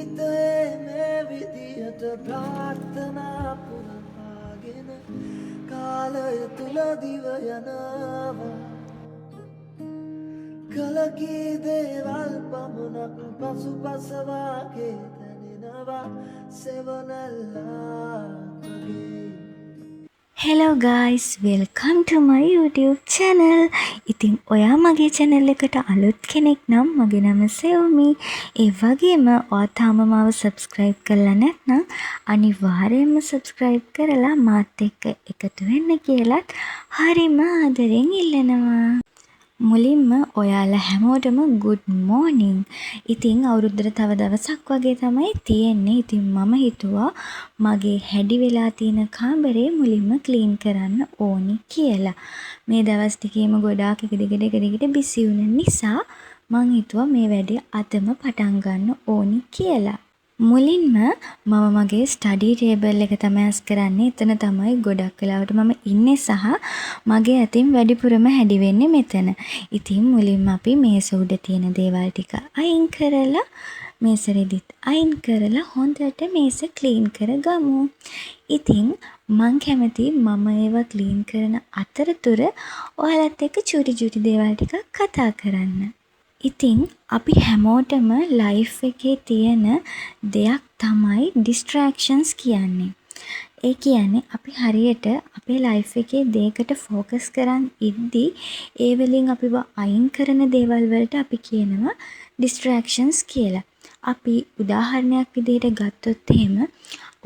ජීවිතයේ මේ විදිහට ප්‍රාර්ථනා පුරවාගෙන කාලය තුල දිව යනවා. කළ කී දේවල් පමණක් පසුපස වාගේ දැනෙනවා සෙවණැල්ලක් වගේ. Hello guys, welcome to my YouTube channel. ඉතින් ඔයා මගේ channel එකට අලුත් කෙනෙක් නම් මගේ නම සෙව්මි. ඒ වගේම ඔයා තාම මාව subscribe කරලා නැත්නම් අනිවාර්යයෙන්ම subscribe කරලා මාත් එක්ක එකතු වෙන්න කියලත් හරිම ආදරෙන් ඉල්ලනවා. මුලින්ම ඔයාලා හැමෝටම ගුඩ් මෝර්නිං. ඉතින් අවුරුද්දට තව දවසක් වගේ තමයි තියෙන්නේ. ඉතින් මම හිතුවා මගේ හැඩි වෙලා තියෙන කාමරේ මුලින්ම ක්ලීන් කරන්න ඕනි කියලා. මේ දවස් ටිකේම ගොඩාක් එක දිගට එක දිගට බිසි වුණ නිසා මං හිතුවා මේ වැඩේ අදම පටන් ගන්න ඕනි කියලා. මුලින්ම මම මගේ ස්ටඩි ටේබල් එක තමයි අස් කරන්නේ. එතන තමයි ගොඩක් වෙලාවට මම ඉන්නේ සහ මගේ අතින් වැඩිපුරම හැඩි වෙන්නේ මෙතන. ඉතින් මුලින්ම අපි මේස උඩ තියෙන දේවල් ටික අයින් කරලා, මේස රෙදිත් අයින් කරලා හොඳට මේස ක්ලීන් කරගමු. ඉතින් මං කැමතියි මම ඒවා ක්ලීන් කරන අතරතුර ඔයාලත් එක්ක චූටි චූටි දේවල් ටිකක් කතා කරන්න. ඉතින් අපි හැමෝටම ලයිෆ් එකේ තියෙන දෙයක් තමයි ඩිස්ට්‍රැක්ෂන්ස් කියන්නේ. ඒ කියන්නේ අපි හරියට අපේ ලයිෆ් එකේ දේකට ෆෝකස් කරන් ඉද්දි ඒ වලින් අපිව අයින් කරන දේවල් වලට අපි කියනවා ඩිස්ට්‍රැක්ෂන්ස් කියලා. අපි උදාහරණයක් විදිහට ගත්තොත් එහෙම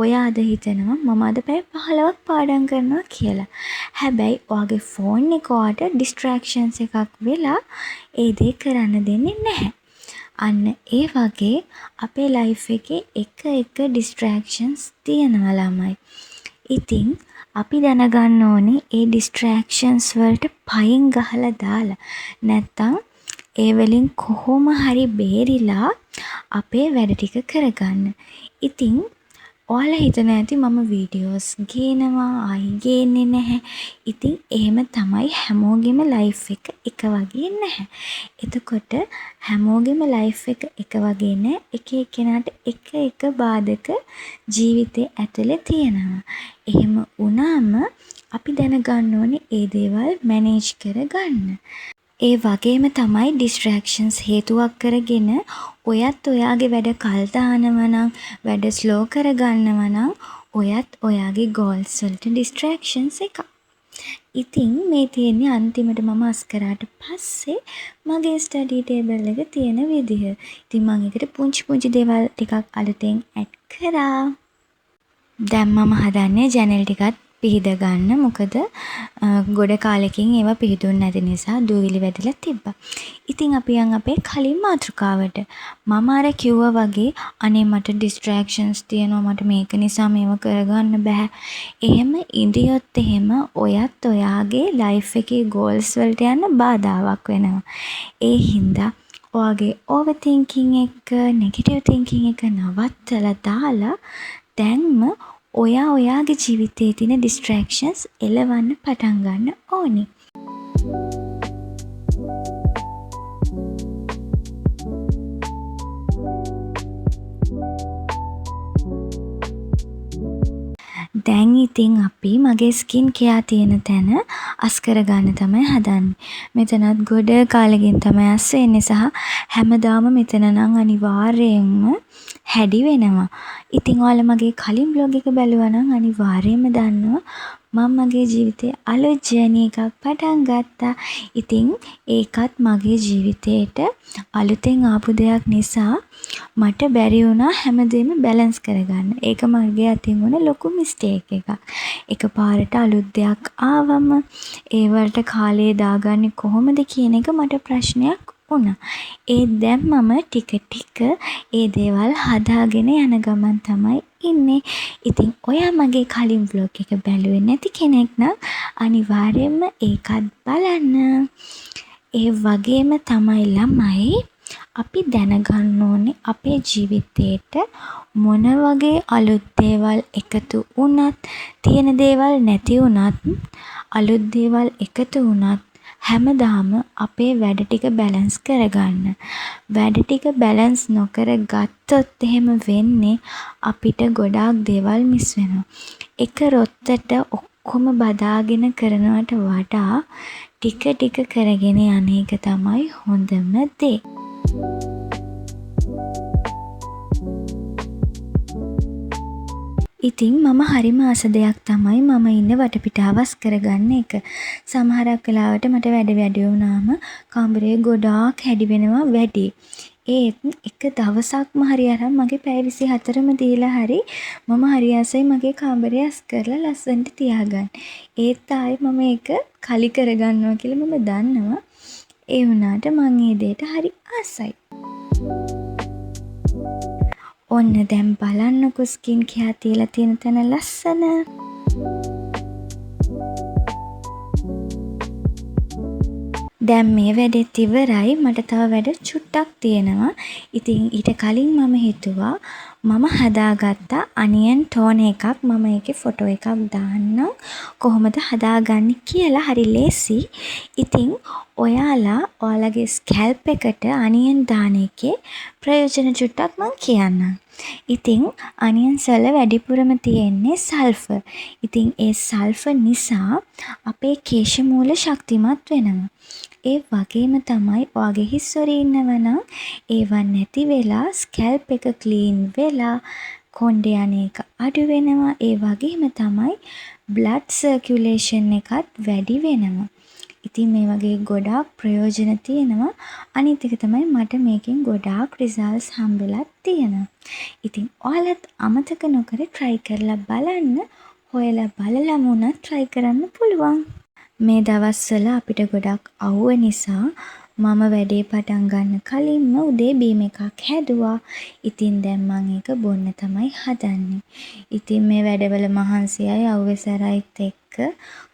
ඔයා අද හිතනවා මම අද පැය 15ක් පාඩම් කරනවා කියලා. හැබැයි ඔයාගේ ෆෝන් එක ඔයාට ඩිස්ට්‍රැක්ෂන්ස් එකක් වෙලා ඒ දේ කරන්න දෙන්නේ නැහැ. අන්න ඒ වගේ අපේ ලයිෆ් එකේ එක එක ඩිස්ට්‍රැක්ෂන්ස් තියෙනවා ළමයි. ඉතින් අපි දැනගන්න ඕනේ ඒ ඩිස්ට්‍රැක්ෂන්ස් වලට පයින් ගහලා දාලා නැත්තම් ඒ වලින් කොහොම හරි බේරිලා අපේ වැඩ ටික කරගන්න. ඉතින් ඔයාලා හිතනවා ඇති මම වීඩියෝස් ගේනවා, ආයි ගේන්නේ නැහැ. ඉතින් එහෙම තමයි හැමෝගෙම ලයිෆ් එක එක වගේ නැහැ. එතකොට හැමෝගෙම ලයිෆ් එක එක වගේ නෑ. එක එක්කෙනාට එක එක බාධක ජීවිතේ ඇතුලේ තියෙනවා. එහෙම වුණාම අපි දැනගන්න ඕනේ ඒ දේවල් මැනේජ් කරගන්න. ඒ වගේම තමයි ඩිස්ට්‍රැක්ෂන්ස් හේතුවක් කරගෙන ඔයත් ඔයාගේ වැඩ කල් දානවා නම්, වැඩ ස්ලෝ කරගන්නවා නම් ඔයත් ඔයාගේ ගෝල්ස් වලට ඩිස්ට්‍රැක්ෂන්ස් එකක්. ඉතින් මේ තියෙන්නේ අන්තිමට මම අස් කරාට පස්සේ මගේ ස්ටඩි ටේබල් එක තියෙන විදිහ. ඉතින් මං ඒකට පුංචි පුංචි දේවල් ටිකක් අලුතෙන් ඇඩ් කරා. දැන් මම හදන්නේ ජනෙල් ටිකත් පිහිද ගන්න. මොකද ගොඩ කාලෙකින් ඒවා පිහිදුන්නේ නැති නිසා දූවිලි වැදිලා තිබ්බා. ඉතින් අපි යන් අපේ කලින් මාතෘකාවට. මම අර කිව්වා වගේ අනේ මට ඩිස්ට්‍රැක්ෂන්ස් තියෙනවා, මට මේක නිසා මේව කරගන්න බැහැ. එහෙම ඉඳියොත් එහෙම ඔයත් ඔයාගේ ලයිෆ් එකේ ගෝල්ස් වලට යන්න බාධාවක් වෙනවා. ඒ හින්දා ඔයාගේ ඕවර් තින්කින් එක, නෙගටිව් තින්කින් එක නවත්තලා දාලා දැන්ම ඔයා ඔයාගේ ජීවිතයේ තියෙන ඩිස්ට්‍රැක්ෂන්ස් එලවන්න පටන් ගන්න ඕනි. දැන් ඉතින් අපි මගේ ස්කින් කෙයා තියෙන තැන අස් කරගන්න තමයි හදන්නේ. මෙතනත් ගොඩ කාලෙකින් තමයි අස් වෙන්නේ සහ හැමදාම මෙතන නම් අනිවාර්යයෙන්ම හැඩි වෙනවා. ඉතින් ඔයාලා මගේ කලින් බ්ලොග් එක බැලුවා නම් අනිවාර්යයෙන්ම දන්නවා මම මගේ ජීවිතේ අලුත් ජර්නි එකක් පටන් ගත්තා. ඉතින් ඒකත් මගේ ජීවිතේට අලුතෙන් ආපු දෙයක් නිසා මට බැරි වුණා හැමදේම බැලන්ස් කරගන්න. ඒක මගේ අතින් වුණ ලොකු මිස්ටේක් එකක්. එකපාරට අලුත් දෙයක් ආවම ඒ වලට කාලය දාගන්නේ කොහොමද කියන එක මට ප්‍රශ්නයක් වුණා. ඒත් දැන් මම ටික ටික ඒ දේවල් හදාගෙන යන ගමන් තමයි ඉන්නේ. ඉතින් ඔයා මගේ කලින් ව්ලොග් එක බැලුවේ නැති කෙනෙක් නම් අනිවාර්යයෙන්ම ඒකත් බලන්න. ඒ වගේම තමයි ළමයි අපි දැනගන්න ඕනේ අපේ ජීවිතේට මොන වගේ අලුත් දේවල් එකතු වුණත්, තියෙන දේවල් නැති වුණත්, අලුත් දේවල් එකතු වුණත් හැමදාම අපේ වැඩ ටික බැලන්ස් කරගන්න. වැඩ ටික බැලන්ස් නොකර ගත්තොත් එහෙම වෙන්නේ අපිට ගොඩාක් දේවල් මිස් වෙනවා. එක රොත්තට ඔක්කොම බදාගෙන කරනවට වඩා ටික ටික කරගෙන යන එක තමයි හොඳම දේ. ඉතින් මම හරිම ආස දෙයක් තමයි මම ඉන්න වටපිටාව අස් කරගන්න එක. සමහරක් වෙලාවට මට වැඩ වැඩි වුණාම කාමරේ ගොඩාක් හැඩි වෙනවා වැඩියි. ඒත් එක දවසක්ම හරි අරන් මගේ පැය 24ම දීලා හරි මම හරි ආසයි මගේ කාමරේ අස් කරලා ලස්සනට තියාගන්න. ඒත් ආයේ මම ඒක කලි කරගන්නවා කියලා මම දන්නවා. ඒ වුණාට මං ඒ දේට හරි ආසයි. ඔන්න දැන් බලන්නකෝ ස්කින් කෙයා තියලා තියෙන තැන ලස්සන. දැන් මේ වැඩෙත් ඉවරයි. මට තව වැඩ චුට්ටක් තියෙනවා. ඉතින් ඊට කලින් මම හිතුවා මම හදාගත්ත අනියන් ටෝනර් එකක් මම ඒකේ ෆොටෝ එකක් දාන්නම් කොහොමද හදාගන්නේ කියලා. හරි ලේසි. ඉතින් ඔයාලා ඔයාලගේ ස්කැල්ප් එකට අනියන් දාන එකේ ප්‍රයෝජන චුට්ටක් මං කියන්නම්. ඉතින් අනියන්ස් වල වැඩිපුරම තියෙන්නේ සල්ෆර්. ඉතින් ඒ සල්ෆර් නිසා අපේ කේශ මූල ශක්තිමත් වෙනවා. ඒ වගේම තමයි ඔයාගේ හිස් ඔරි ඉන්නවා නම් ඒවා නැති වෙලා ස්කැල්ප් එක ක්ලීන් වෙලා කොණ්ඩේ යන එක අඩු වෙනවා. ඒ වගේම තමයි බ්ලඩ් සර්කියුලේෂන් එකත් වැඩි වෙනවා. ඉතින් මේ වගේ ගොඩාක් ප්‍රයෝජන තියෙනවා. අනිත් එක තමයි මට මේකෙන් ගොඩාක් රිසල්ට්ස් හම්බෙලත් තියෙනවා. ඉතින් ඔයාලත් අමතක නොකර ට්‍රයි කරලා බලන්න. හොයලා බලලම වුණත් ට්‍රයි කරන්න පුළුවන්. මේ දවස්වල අපිට ගොඩක් අවුව නිසා මම වැඩේ පටන් ගන්න කලින්ම උදේ බීම එකක් හැදුවා. ඉතින් දැන් මං ඒක බොන්න තමයි හදන්නේ. ඉතින් මේ වැඩවල මහන්සියයි අවුවේ සැරයිත් එක්ක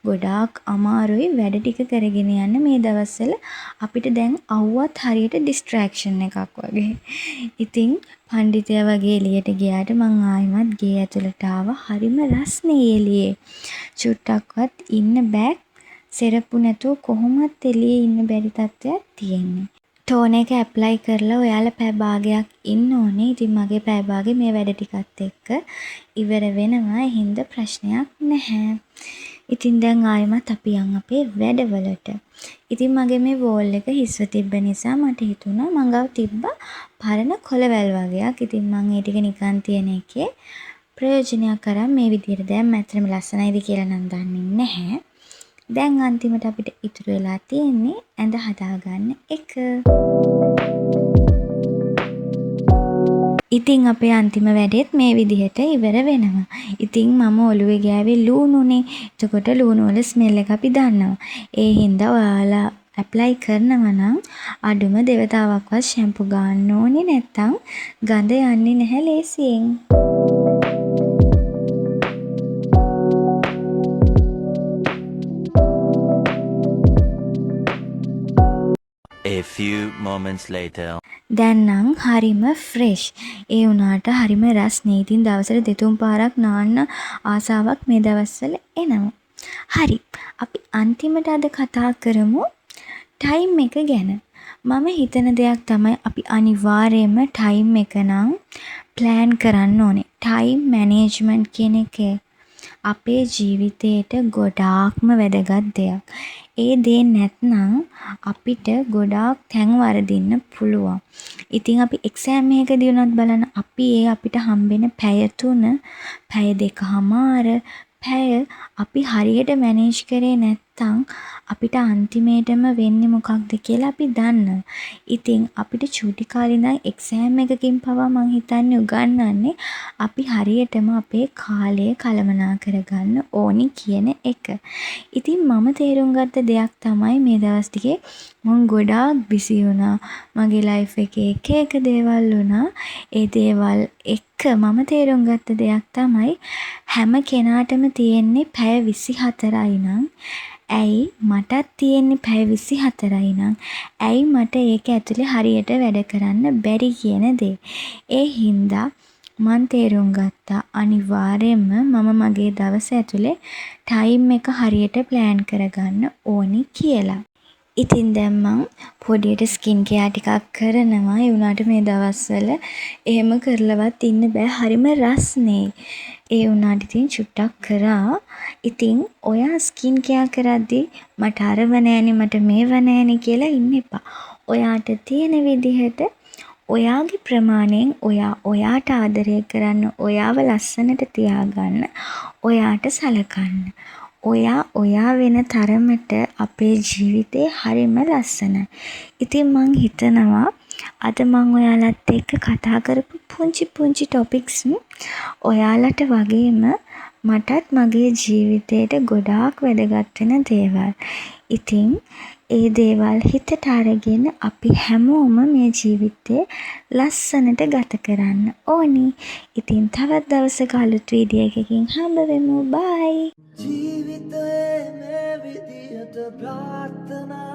ගොඩාක් අමාරුයි වැඩ ටික කරගෙන යන්න මේ දවස්වල. අපිට දැන් අවුවත් හරියට ඩිස්ට්‍රැක්ෂන් එකක් වගේ. ඉතින් පණ්ඩිතයා වගේ එළියට ගියාට මං ආයෙමත් ගේ ඇතුළට ආවා. හරිම රස්නෙයි එළියේ. චුට්ටක්වත් ඉන්න බෑ. සෙරප්පු නැතුව කොහොමත් එළියේ ඉන්න බැරි තත්ත්වයක් තියෙන්නේ. ටෝනර් එක ඇප්ලයි කරලා ඔයාලා පැය භාගයක් ඉන්න ඕනේ. ඉතින් මගේ පැය භාගෙ මේ වැඩ ටිකත් එක්ක ඉවර වෙනවා. ඒ හින්දා ප්‍රශ්නයක් නැහැ. ඉතින් දැන් ආයෙමත් අපි යන් අපේ වැඩවලට. ඉතින් මගේ මේ වෝල් එක හිස්ව තිබ්බ නිසා මට හිතුණා මං ගාව තිබ්බ පරණ කොළවැල් වගයක්. ඉතින් මං ඒ ටික නිකන් තියෙන එකේ ප්‍රයෝජනයක් අරන් මේ විදියට දැම්මා. ඇත්තටම ලස්සනයිද කියලා නම් දන්නේ නැහැ. දැන් අන්තිමට අපිට ඉතුරු වෙලා තියෙන්නේ ඇඳ හදාගන්න එක. ඉතින් අපේ අන්තිම වැඩෙත් මේ විදිහට ඉවර වෙනවා. ඉතින් මම ඔළුවේ ගෑවේ ලූණුනේ. එතකොට ලූණු වල ස්මෙල් එක අපි දන්නවා. ඒ හින්දා ඔයාලා ඇප්ලයි කරනවා නම් අඩුම දෙවතාවක්වත් ෂැම්පු ගාන්න ඕනේ. නැත්තම් ගඳ යන්නේ නැහැ ලේසියෙන්. A few moments later. දැන් නම් හරිම ෆ්‍රෙෂ්. ඒ වුණාට හරිම රස්නේ. ඉතින් දවසට දෙතුන් පාරක් නාන්න ආසාවක් මේ දවස්වල එනවා. හරි. අපි අන්තිමට අද කතා කරමු ටයිම් එක ගැන. මම හිතන දෙයක් තමයි අපි අනිවාර්යයෙන්ම ටයිම් එක නම් ප්ලෑන් කරන්න ඕනේ. ටයිම් මැනේජ්මන්ට් කියන එක අපේ ජීවිතේට ගොඩාක්ම වැදගත් දෙයක්. ඒ දේ නැත්නම් අපිට ගොඩාක් තැන් වරදින්න පුළුවන්. ඉතින් අපි එක්සෑම් එකකදී වුණත් බලන්න අපි ඒ අපිට හම්බෙන පැය තුන, පැය දෙකහමාර, පැය අපි හරියට මැනේජ් කරේ නැත්නම් අපිට අන්තිමේටම වෙන්නේ මොකක්ද කියලා අපි දන්නවා. ඉතින් අපිට චූටි කාලේ ඉඳන් එක්සෑම් එකකින් පවා මං හිතන්නේ උගන්වන්නේ අපි හරියටම අපේ කාලය කළමනා කරගන්න ඕනි කියන එක. ඉතින් මම තේරුම් ගත්ත දෙයක් තමයි මේ දවස් ටිකේ මං ගොඩාක් බිසි වුණා. මගේ ලයිෆ් එකේ එක එක දේවල් වුණා. ඒ දේවල් එක්ක මම තේරුම් ගත්ත දෙයක් තමයි හැම කෙනාටම තියෙන්නේ පැය 24යි නම් ඇයි මටත් තියෙන්නේ පැය 24යි නම් ඇයි මට ඒක ඇතුලේ හරියට වැඩ කරන්න බැරි කියන දේ. ඒ හින්දා මං තේරුම් ගත්තා අනිවාර්යෙන්ම මම මගේ දවස ඇතුලේ ටයිම් එක හරියට ප්ලෑන් කරගන්න ඕනි කියලා. ඉතින් දැන් මං පොඩියට ස්කින් කෙයා ටිකක් කරනවා. ඒ වුණාට මේ දවස්වල එහෙම කරලවත් ඉන්න බෑ. හරිම රස්නෙයි. ඒ වුණාට ඉතින් චුට්ටක් කරා. ඉතින් ඔයා ස්කින් කෙයා කරද්දි මට අරව නෑනේ මට මේව නෑනේ කියලා ඉන්න එපා. ඔයාට තියෙන විදිහට ඔයාගේ ප්‍රමාණයෙන් ඔයා ඔයාට ආදරය කරන්න, ඔයාව ලස්සනට තියාගන්න, ඔයාට සලකන්න. ඔයා ඔයා වෙන තරමට අපේ ජීවිතේ හරිම ලස්සනයි. ඉතින් මං හිතනවා අද මං ඔයාලත් එක්ක කතා කරපු පුංචි පුංචි ටොපික්ස් ඔයාලට වගේම මටත් මගේ ජීවිතේට ගොඩාක් වැදගත් වෙන දේවල්. ඉතින් ඒ දේවල් හිතට අරගෙන අපි හැමෝම මේ ජීවිතේ ලස්සනට ගත කරන්න ඕනි. ඉතින් තවත් දවසක අලුත් වීඩියෝ එකකින් හම්බවෙමු. බයි! ජීවිතයේ මේ විදිහට ප්‍රාර්ථනා